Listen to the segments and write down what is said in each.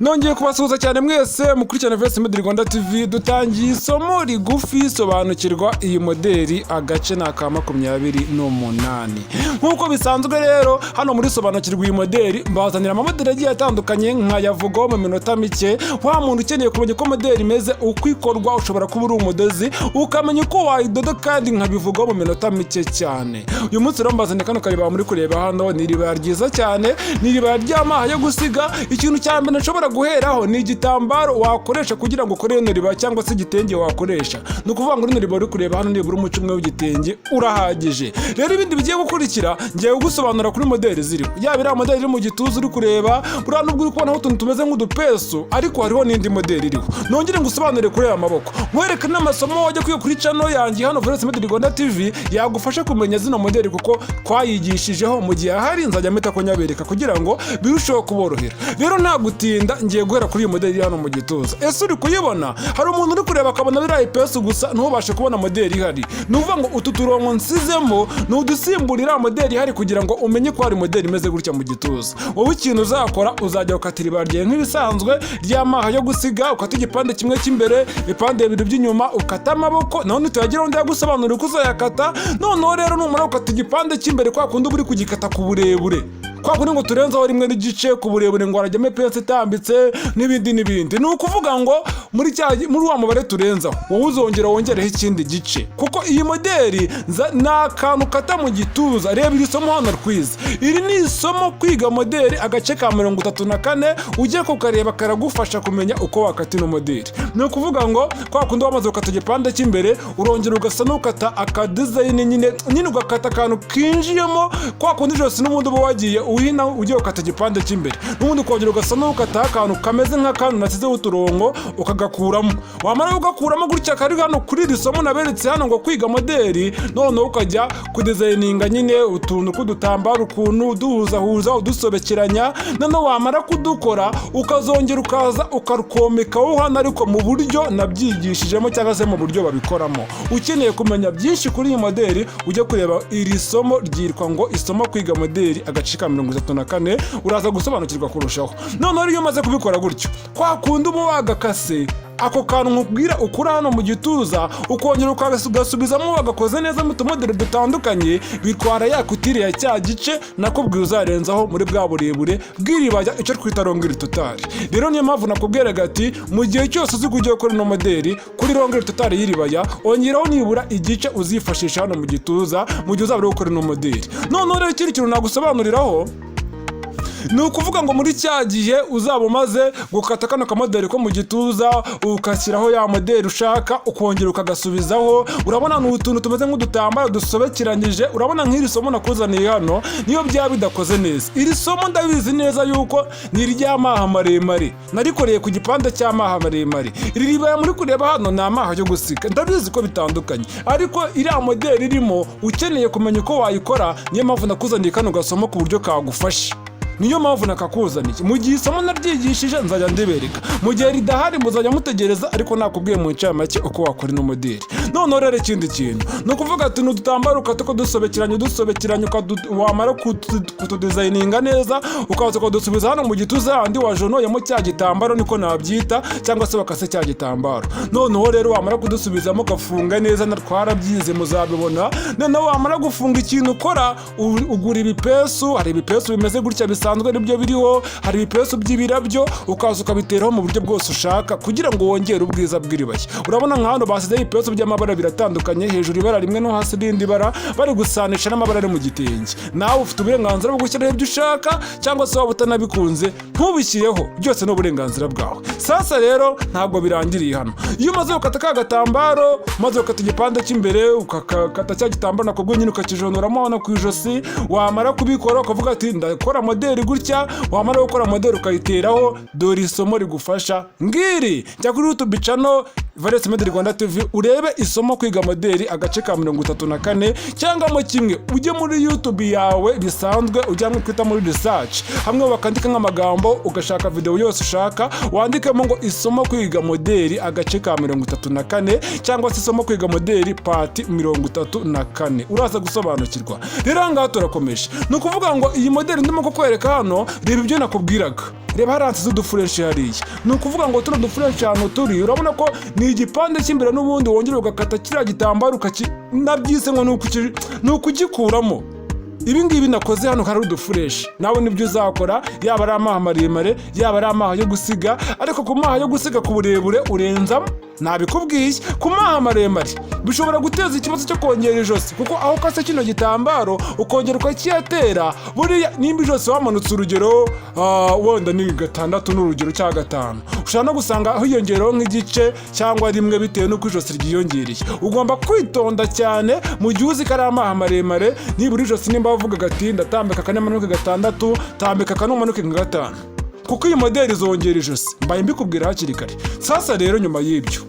Nongeye kubasuhuza cyane mwese mukurikirana Vesi Made Rwanda TV. Dutangiye isomo rigufi, sobanukirwa iyi moderi, agace ni aka 28. Nk'uko bisanzwe rero, hano muri sobanukirwa iyi moderi mbazanira amamoderi agiye atandukanye, nkayavugaho mu minota mike. Wa muntu ukeneye kumenya uko moderi imeze, uko ikorwa, ushobora kuba uri umudozi ukamenya uko wayidoda, kandi nkabivugaho mu minota mike cyane. Uyu munsi rero mbazaniye kano karibaya muri kureba hano. Ni iribaya ryiza cyane, ni iribaya ry'amaha yo gusiga. Ikintu cya mbere nshobora guheraho ni igitambaro wakoresha kugira ngo ukore rino ribaya, cyangwa se igitenge wakoresha. Ni ukuvuga ngo rino ribaya uri kureba hano, nibura umuco umwe w'igitenge urahagije. Rero ibindi bigiye gukurikira, ngiye kugusobanura kuri moderi ziriho, yaba iriya moderi iri mu gituza uri kureba buriya, nubwo uri kubonaho utuntu tumeze nk'udupesu, ariko hariho n'indi moderi iriho. Nongere ngusobanurire kuri aya maboko, nkwereke n'amasomo wajya kwiga kuri channel yanjye hano Valence Made Rwanda TV, yagufasha kumenya zino moderi, kuko twayigishijeho. Mu gihe ahari nzajya mpita kunyabereka kugira ngo birusheho kuborohera. Rero nta gutinda, ngiye guhera kuri iyi moderi iri hano mu gituza. Ese uri kuyibona? Hari umuntu uri kureba akabona biriya ipesu gusa, ntubashe kubona moderi ihari. Ni ukuvuga ngo utu turongo nsizemo ni udusimbura iriya moderi ihari, kugira ngo umenye ko hari moderi imeze gutya mu gituza. Wowe ikintu uzakora, uzajya ukatira ibara ryawe nk'ibisanzwe ry'amaha yo gusiga, ukata igipande kimwe cy'imbere, ibipande bibiri by'inyuma, ukata amaboko naho nituyageraho ndagusobanurira uko uzayakata. Noneho rero numara gukata igipande cy'imbere, kwa kundi uba uri kugikata ku burebure, kwa kundi ngo turenzeho rimwe n'igice ku burebure, ngo harajyamo ipensi itambitse n'ibindi n'ibindi. Ni ukuvuga ngo muri wa mubare turenzaho, wowe uzongera wongereho ikindi gice, kuko iyi moderi ni akantu kata mu gituza. Reba iri somo hano rwiza, iri ni isomo kwiga moderi, agace ka 34. Ujye kukareba, karagufasha kumenya uko wakata ino moderi. Ni ukuvuga ngo kwa kundi wamaze gukata igipande cy'imbere, urongera ugasa n'ukata akadesign nyine, ugakata akantu kinjiyemo kwa kundi ijosi n'ubundi uba wagiye uhina ugiye gukata igipande cy'imbere, n'ubundi ukongera ugasa n'ukataho akantu kameze nk'akantu nasizeho uturongo, ukagakuramo. Wamara kugakuramo gutya, kari hano kuri iri somo naberetse hano ngo kwiga moderi. Noneho ukajya kudesigninga nyine utuntu tw'udutambaro, ukuntu uduhuzahuza, udusobekeranya. Noneho wamara kudukora, ukazongera ukaza ukarukomekaho hano, ariko mu buryo nabyigishijemo cyangwa se mu buryo babikoramo. Ukeneye kumenya byinshi kuri iyi moderi, ujye kureba iri somo ryitwa ngo isomo kwiga moderi, agace ka 34, uraza gusobanukirwa kurushaho. Noneho iyo umaze kubikora gutyo, kwa kundi uba wagakase ako kantu nkubwira ukura hano mu gituza, ukongera ukagasubizamo wagakoze neza mu tumoderi dutandukanye, bitwara ya couture ya cya gice nakubwiye uzarenzaho muri bwa burebure bw'iribaya, icyo twita longueur totale. Rero niyo mpamvu nakubwiraga ati mu gihe cyose uzi ko ugiye gukora ino moderi, kuri longueur totale y'iribaya ongeraho nibura igice uzifashisha hano mu gituza mu gihe uzaba uri gukora ino moderi. Noneho rero ikindi kintu nagusobanuriraho ni ukuvuga ngo muri cya gihe uzaba umaze gukata kano kamoderi ko mu gituza, ugashyiraho ya moderi ushaka, ukongera ukagasubizaho, urabona ni utuntu tumeze nk'udutambaro dusobekeranyije. Urabona nk'iri somo nakuzaniye hano, niyo byaba bidakoze neza, iri somo ndabizi neza yuko ni iry'amaha maremare, narikoreye ku gipande cy'amaha maremare. Iri ribaya muri kureba hano ni amaha yo gusiga. Ndabizi ko bitandukanye, ariko iriya moderi irimo, ukeneye kumenya uko wayikora, niyo mpamvu nakuzaniye kano gasomo ku buryo kagufasha. Niyo mpamvu nakakuzaniye. Mu gihe isomo naryigishije nzajya ndibereka, mu gihe ridahari muzajya mutegereza, ariko nakubwiye mu ncamake uko wakora ino moderi. Noneho rero ikindi kintu ni ukuvuga ati ni udutambaro ukata ukadusobekeranya, udusobekeranya, wamara kutudesigninga neza, ukaza ukadusubiza hano mu gituza handi wajonoyemo cya gitambaro, niko nabyita, cyangwa se bakase cya gitambaro. Noneho rero wamara kudusubizamo, ugafunga neza, na twarabyize muzabibona. Noneho wamara gufunga, ikintu ukora, ugura ibipesu. Hari ibipesu bimeze gutya bisanzwe, nibyo biriho. Hari ibipesu by'ibirabyo, ukaza ukabiteraho mu buryo bwose ushaka kugira ngo wongere ubwiza bw'iribaya. Urabona nka hano basizeho ibipesu by'amabara biratandukanye, hejuru ibara rimwe no hasi irindi bara, bari gusanisha n'amabara ari mu gitenge. Nawe ufite uburenganzira bwo gushyiraho ibyo ushaka, cyangwa se waba utanabikunze ntubishyireho, byose ni uburenganzira bwawe. Sasa rero ntabwo birangiriye hano. Iyo umaze gukata ka gatambaro, umaze gukata igipande cy'imbere, ukakata cya gitambaro nakubwo nyine, ukakijonoramo hano ku ijosi, wamara kubikora ukavuga ati ndakora moderi gutya. Wamara gukora moderi ukayiteraho, dore isomo rigufasha ngiri. Jya kuri YouTube channel Valence Made Rwanda TV, urebe isomo kwiga moderi, agace ka 34, cyangwa mo kimwe ujye muri YouTube yawe bisanzwe, ujya hamwe twita muri research, hamwe bakandika nk'amagambo, ugashaka video yose ushaka, wandikemo ngo isomo kwiga moderi, agace ka 34, cyangwa se isomo kwiga moderi part 34, uraza gusobanukirwa. Rero aha ngaha turakomeje. Ni ukuvuga ngo iyi moderi ndimo kukwereka hano, reba ibyo nakubwiraga. Reba hariya nsize uduflèche hariya. Ni ukuvuga ngo tuno duflèche ahantu turi, urabona ko ni igipande cy'imbere, n'ubundi wongera ugakata kiriya gitambaro ukaki, nabyise ngo ni ukugikuramo. Ibi ngibi nakoze hano hari uduflèche, nawe nibyo uzakora, yaba ari amaha maremare, yaba ari amaha yo gusiga. Ariko ku maha yo gusiga, ku burebure urenzamo, nabikubwiye. Ku maha maremare bishobora guteza ikibazo cyo kongera ijosi, kuko aho ukase kino gitambaro ukongera ukakiyatera, buriya nimba ijosi wamanutse urugero wenda ni 6 n'urugero cyangwa 5, ushobora no gusanga hiyongereho nk'igice cyangwa rimwe bitewe n'uko ijosi ryiyongereye. Ugomba kwitonda cyane mu gihe uzi ko ari amaha maremare. Nibura ijosi nimba wavugaga ati "Ndatambika 4 manuke 6", tambika 4 umanuke nka 5, kuko iyi moderi izongera ijosi. Mbaye mbikubwira hakiri kare. Sasa rero nyuma y'ibyo,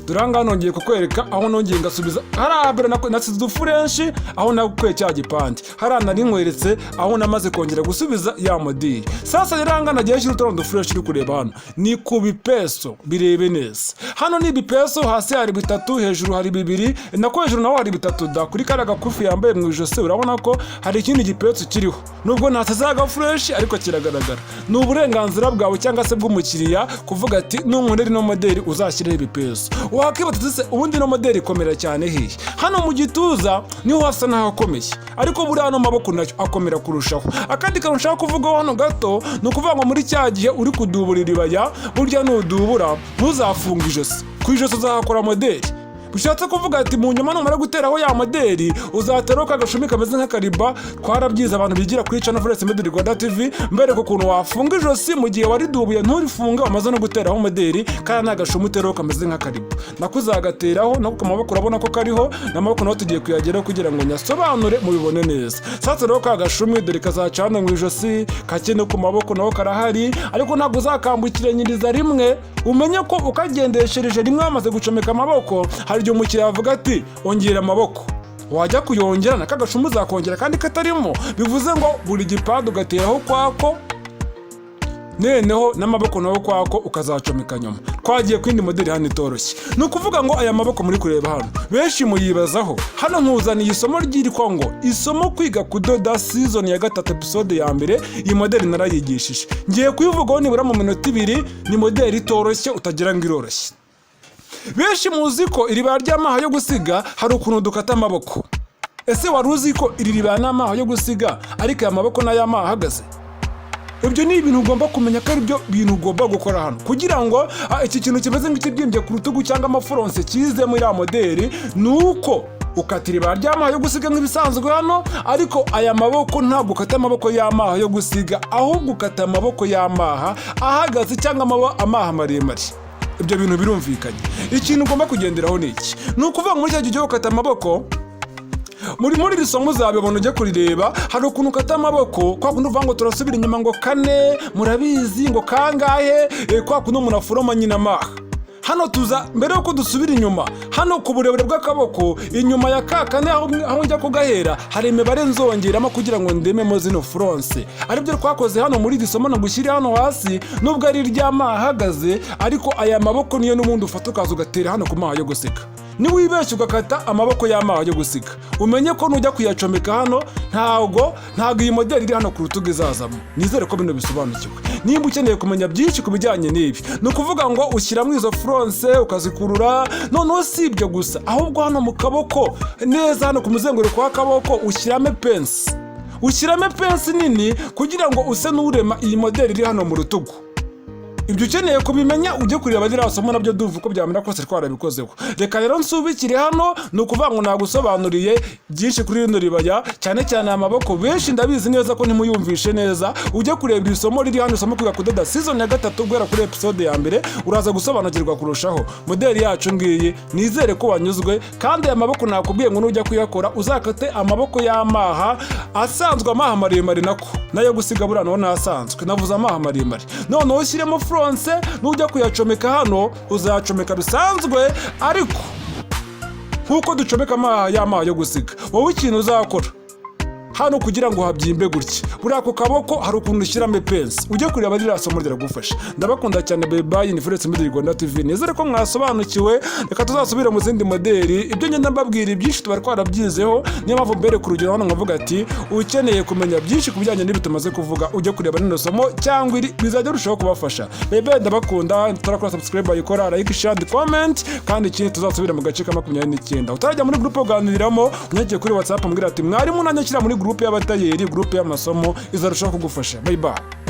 dore aha ngaha nongeye kukwereka aho nongeye ngasubiza hariya mbere nasize uduflèche aho nakuye cya gipande. Hariya nari nkweretse aho namaze kongera gusubiza ya moderi. Sasa rero aha ngaha nagiye nshyira utundi duflèche uri kureba hano, ni ku bipeso. Birebe neza, hano ni ibipeso. Hasi hari bitatu, hejuru hari bibiri, nako hejuru naho hari bitatu da. Kuri kariya gakufi yambaye mu ijosi, urabona ko hari ikindi gipesu kiriho, nubwo ntasize agaflèche ariko kiragaragara. Ni uburenganzira bwawe cyangwa se bw'umukiriya kuvuga ati "Nunkorera ino moderi uzashyireho ibipesu." Wakibaza uti "Se ubundi ino moderi ikomera cyane hehe?" Hano mu gituza niho hasa n'ahakomeye, ariko buriya ano maboko nayo akomera kurushaho. Akandi kantu nshaka kuvugaho hano gato ni ukuvuga ngo muri cya gihe uri kudubura iribaya, burya nudubura ntuzafunge ijosi. Ku ijosi uzahakora moderi. Bishatse kuvuga ati mu nyuma numara guteraho ya moderi, uzateraho ka gashumi kameze nk'akariba. Twarabyize, abantu bigira kuri channel Forest Made Rwanda TV, mbereka ukuntu wafunga ijosi mu gihe waridubuye nturifunge, wamaze no guteraho moderi. Kandi ni agashumi uteraho kameze nk'akariba, nako uzagateraho. Nako ku maboko urabona ko kariho, n'amaboko naho tugiye kuyageraho kugira ngo nyasobanure mubibone neza. Sasa rero ka gashumi dore kazaca hano mu ijosi, kake no ku maboko naho karahari, ariko ntabwo uzakambukiranyiriza rimwe. Umenye ko ukagendeshereje rimwe wamaze gucomeka amaboko, hari igihe umukiriya avuga ati "Ongera amaboko", wajya kuyongera na kagashumi uzakongera kandi katarimo. Bivuze ngo buri gipande ugateraho kwako, noneho n'amaboko nawe kwako, ukazacomeka nyuma. Twagiye ku yindi moderi hano itoroshye. Ni ukuvuga ngo aya maboko muri kureba hano, benshi muyibazaho. Hano nkuzaniye isomo ryitwa ngo isomo kwiga kudoda season ya 3, episode ya 1. Iyi moderi narayigishije, ngiye kuyivugaho nibura mu minota 2. Ni moderi itoroshye, utagira ngo iroroshye. Benshi muzi ko iribaya ry'amaha yo gusiga hari ukuntu dukata amaboko. Ese wari uzi ko iri ribaya n'amaha yo gusiga, ariko aya maboko n'ay'amaha ahagaze? Ibyo ni ibintu ugomba kumenya ko ari byo bintu ugomba gukora hano kugira ngo iki kintu kimeze nk'ikibyimbye ku rutugu cyangwa amaflèche kize muri iriya moderi. Ni uko ukata iribaya ry'amaha yo gusiga nk'ibisanzwe hano, ariko aya maboko ntabwo ukata amaboko y'amaha yo gusiga, ahubwo ukata amaboko y'amaha ahagaze cyangwa amaha maremare. Ibyo bintu birumvikanye. Ikintu ugomba kugenderaho ni iki? Ni ukuvuga ngo muri cya gihe cyo gukata amaboko, muri iri somo uzabibona ujye kurireba, hari ukuntu ukata amaboko kwa kundi uvuga ngo turasubira inyuma ngo 4, murabizi ngo kangahe, kwa kundi umuntu aforoma nyine amaha. Hano tuza mbere yuko dusubira inyuma hano ku burebure bw'akaboko, inyuma ya ka 4 aho njya kugahera, hari imibare nzongeramo kugira ngo ndememo zino flèche, aribyo twakoze hano muri iri somo nagushyiriye hano hasi. Nubwo ari iry'amaha ahagaze, ariko aya maboko niyo n'ubundi ufata ukaza ugatera hano ku maha yo gusiga. Niwibeshya ugakata amaboko y'amaha yo gusiga, umenye ko nujya kuyacomeka hano ntabwo iyi moderi iri hano ku rutugu izazamo. Nizere ko bino bisobanukiwe. Nimba ukeneye kumenya byinshi ku bijyanye n'ibi, ni ukuvuga ngo ushyiramo izo flèche ukazikurura. Noneho si ibyo gusa, ahubwo hano mu kaboko neza, hano ku muzenguruko w'akaboko, ushyiramo pince, ushyiramo pince nini kugira ngo use n'urema iyi moderi iri hano mu rutugu. Ibyo ukeneye kubimenya ujye kureba ririya somo, nabyo duva uko byamera kose twarabikozeho. Reka rero nsubikire hano. Ni ukuvuga ngo nagusobanuriye byinshi kuri rino ribaya, cyane cyane amaboko. Benshi ndabizi neza ko ntimuyumvishe neza. Ujye kureba iri somo riri hano, isomo kwiga kudoda season ya 3, guhera kuri episode ya 1, uraza gusobanukirwa kurushaho. Moderi yacu ngiyi, nizere ko wanyuzwe. Kandi aya maboko nakubwiye ngo nujya kuyakora uzakate amaboko y'amaha asanzwe, amaha maremare nako nayo gusiga buriya naho nasanzwe navuze amaha maremare. Noneho ushyiremo flèche, nujya kuyacomeka hano uzayacomeka bisanzwe, ariko nk'uko ducomeka amaha y'amaha yo gusiga. Wowe ikintu uzakora hano, Hano kugira ngo habyimbe gutya, buriya ku kaboko hari ukuntu ushyiramo ipensi. Ujye kureba ririya somo, riragufasha. Ndabakunda cyane, bye bye. Ni Felix muri Rwanda TV. Nizere ko mwasobanukiwe. Reka tuzasubire mu zindi moderi. Ibyo ngenda mbabwira, ibyinshi tuba twarabyizeho. Niyo mpamvu mbereka urugero hano nkavuga ati: "Ukeneye kumenya byinshi ku bijyanye n'ibi tumaze kuvuga, ujye kureba rino somo cyangwa iri, bizajya birushaho kubafasha." Bye bye, ndabakunda. Turakora subscribe, bayikora, like, share and comment. Kandi ikindi, tuzasubira mu gace ka 29. Utarajya muri groupe uganiramo, unyagiye kuri WhatsApp, mbwira ati: "Mwarimu, nanjye nshyira muri groupe y'abatayeri, groupe y'amasomo." Izarushaho kugufasha. Bye bye.